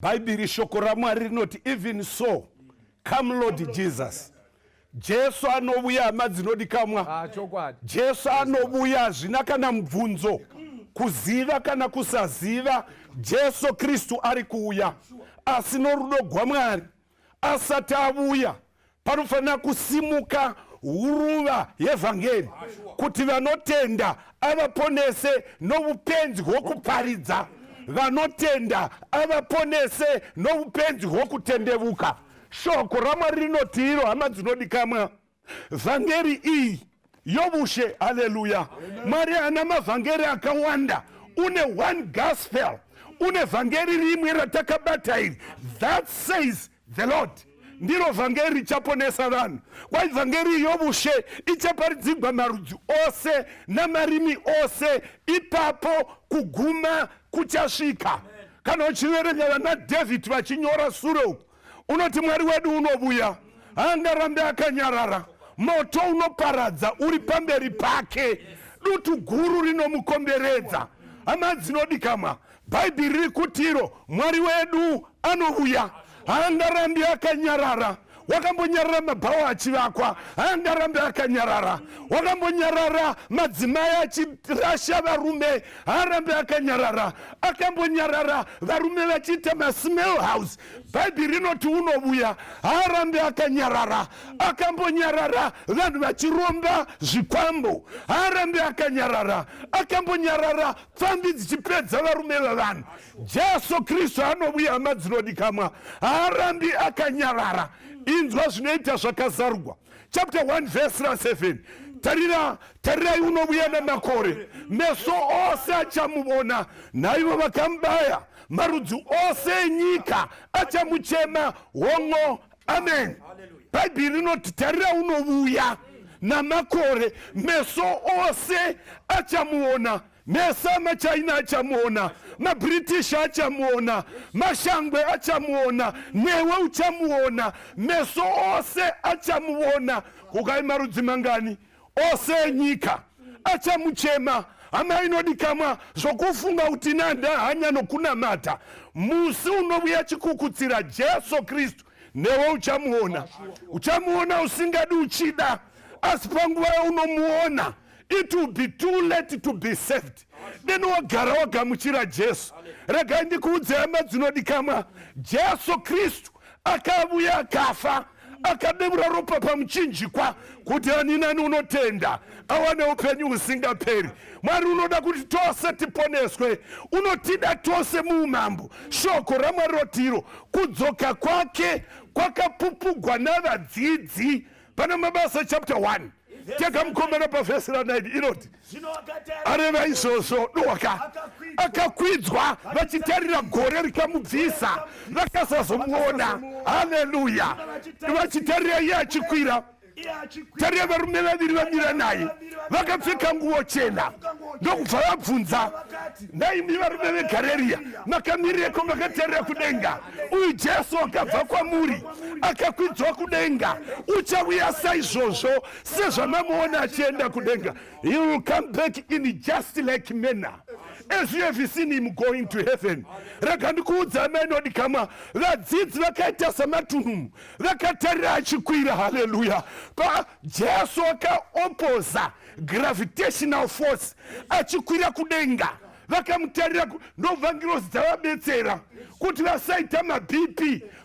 Bhaibheri shoko raMwari rinoti even so come Lord Jesus. Jesu anovuya hama dzinodikamwa. Ah, chokwadi. Jesu anovuya hazvina kana mubvunzo kuziva kana kusaziva Jesu Kristu ari kuuya asi norudo gwaMwari asati avuya panofanira kusimuka huruva yevhangeri kuti vanotenda avaponese noupenzi hwokuparidza vanotenda avaponese noupenzi hwokutendevuka shoko ramwari rinoti iro hama dzinodikamwa vhangeri iyi yovushe haleluya mwari haana mavhangeri akawanda une one gospel une vhangeri rimwe ratakabata iri that says the Lord ndiro vhangeri richaponesa vanhu. Kwai vhangeri yovushe ichaparidzigwa marudzi ose namarimi ose, ipapo kuguma kuchasvika. Kana uchiverenga vana David vachinyora sure uku, unoti Mwari wedu unovuya, haangarambe akanyarara. Moto unoparadza uri pamberi pake, dutu guru rinomukomberedza. Hama dzinodikamwa, Bhaibheri riri kutiro Mwari wedu anovuya, haangarambi akanyarara. Wakambonyarara mabhawa achivakwa, haangarambi akanyarara. Wakambonyarara madzimai achirasha varume, haarambi akanyarara. Akambonyarara varume vachiita masmell house. Bhaibheri rinoti unovuya, haarambi akanyarara. Akambonyarara vanhu vachiromba zvikwambo, haarambi akanyarara. Akambonyarara pfambi dzichipedza varume vevanhu. Jesu Kristu anovuya, hama dzinodikamwa, haarambi akanyarara. Inzwa zvinoita zvakazarugwa chapter 1 verse ra 7. Tarira, tarirai unovuya namakore, meso ose achamuvona, naivo vakamubaya, marudzi ose enyika achamuchema. Hongo, amen. Bhaibheri rinoti tarira unovuya namakore, meso ose achamuona. Meso amaChina achamuona, maBritish achamuona, mashangwe achamuona, newe uchamuona. Meso ose achamuona. Kukai marudzi mangani ose enyika achamuchema. Hama inodikamwa, zvokufunga kuti nanda hanya nokunamata, musi unovuya chikukutsira Jesu Kristu, newe uchamuona. Uchamuona usingadi uchida, asi panguva yaunomuona it will be too late to be saved. Deno wagara wagamuchira Jesu. Regai ndikuudze hama dzinodikamwa, Jesu Kristu akavuya akafa akadevura ropa pamuchinjikwa kuti ani nani unotenda awane upenyu husingaperi. Mwari unoda kuti tose tiponeswe, unotida tose muumambo. Shoko raMwari rotiro kudzoka kwake kwakapupugwa navadzidzi pana Mabasa chapter 1 tega mukomana pavhesi ra 9 inoti areva izvozvo doka akakwidzwa vachitarira gore rikamubvisa vakasazomuona. Haleluya! Vachitarira iye achikwira, tarira varume vaviri vamira naye vakapfeka nguo chena, ndokubva vabvunza, naimi varume veGareriya makamirireko makatarira kudenga? Uyu Jesu akabva kwamuri akakwidzwa kudenga uchavuya saizvozvo sezvamamuona achienda kudenga. He will come back in just like manner as you have seen him going to heaven. Rega ndikuudza amai inodikamwa, vadzidzi vakaita samatunhu vakatarira achikwira. Haleluya! Pa Jesu akaopoza gravitational force achikwira kudenga, vakamutarira ndobva ngirozi dzavabetsera kuti vasaita mabp.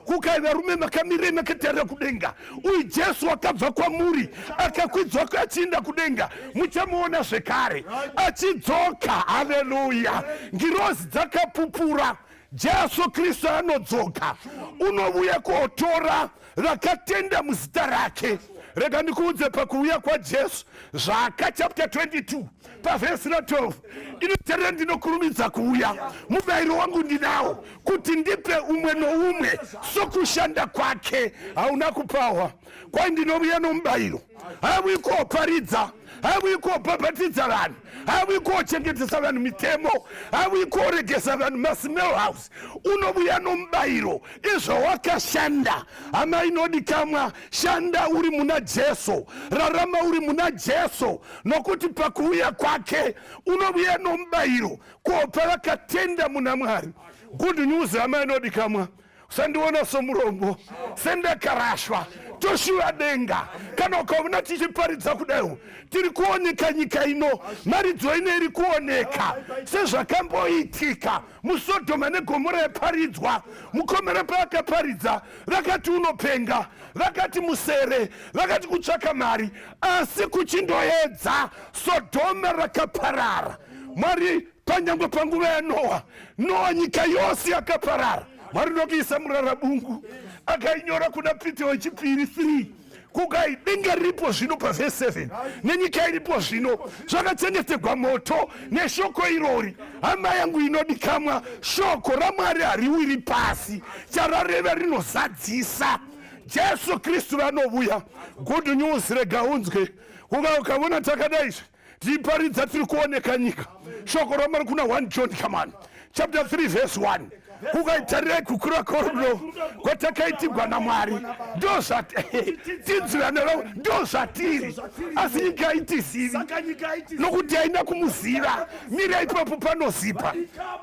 Kukai varume makamirei makatarira kudenga? Uyu Jesu wakabva kwamuri akakwidzwa achiinda kudenga, muchamuona zvekare achidzoka. Haleluya! Ngirozi dzakapupura Jesu Kristu anodzoka, unovuya kotora vakatenda muzita rake. Rega ndikuudze, pakuuya kwaJesu zvaka chapter 22 pavhesi ra 12 inotarira, ndinokurumidza kuuya, mubayiro wangu ndinawo kuti ndipe umwe noumwe sokushanda kwake. Hauna kupawa kwai ndinovuya nomubayiro. Havuyi koparidza, havuyi kobhabhatidza vanhu, havuyi kochengetesa vanhu mitemo, havuyi koregesa vanhu masmell house. Unovuya nomubayiro izvawakashanda. Hama inodikamwa, shanda uri muna Jesu, rarama uri muna Jesu, nokuti pakuuya kwake unovuya nomubayiro kopa vakatenda muna Mwari. Good news, hama inodikamwa, usandiona somurombo, sendakarashwa. Toshuva denga. Kana ukaona tichiparidza kudai, tiri kuoneka nyika ino, maridzo ino iri kuoneka sezvakamboitika muSodhoma neGomora yaparidzwa. Mukomera paakaparidza, vakati unopenga, vakati musere, vakati kutsvaka mari, asi kuchindoedza, Sodhoma rakaparara. Mwari, panyangwe panguva yaNoa, Noa, nyika yose yakaparara, Mwari ndokuisa murarabungu. Akainyora kuna Peter wechipiri 3, kukai denga riripo zvino, pavhesi 7, nenyika iripo zvino, zvakachengetegwa moto neshoko irori. Hama yangu inodikamwa, shoko raMwari hariwiri pasi. Charareva rinozadzisa. Jesu Kristu vanovuya. Good news, rega unzwe. Kuka ukaona takadai izvi, tichiparidza, tiri kuoneka nyika. Shoko raMwari kuna 1 John, come on, chapter 3 verse 1, kukaitarirai kukura kworudo kwatakaitigwa naMwari, ndozvatinzirana, ndo zvatiri, asi nyika haitizivi Saka nyika haitizivi. Nokuti haina kumuziva. Mira ipapo, panozipa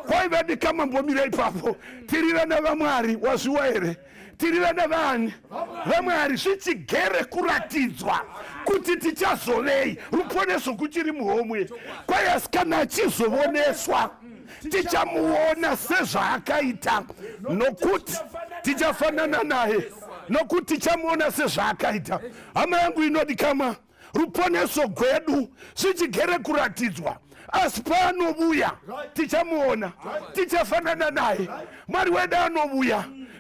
kwaiva dikamambomira ipapo. Tiri vana vaMwari, wazviwa here? Tiri vana vani? VaMwari. Zvichigere kuratidzwa kuti tichazovei. Ruponeso kuchiri muhomwe kwai, asi kana achizovoneswa, tichamuona sezvaakaita, nokuti tichafanana naye, nokuti tichamuona sezvaakaita. Hama yangu inodikamwa, ruponeso gwedu zvichigere kuratidzwa, asi paanovuya tichamuona, tichafanana naye. Mwari wedu anovuya.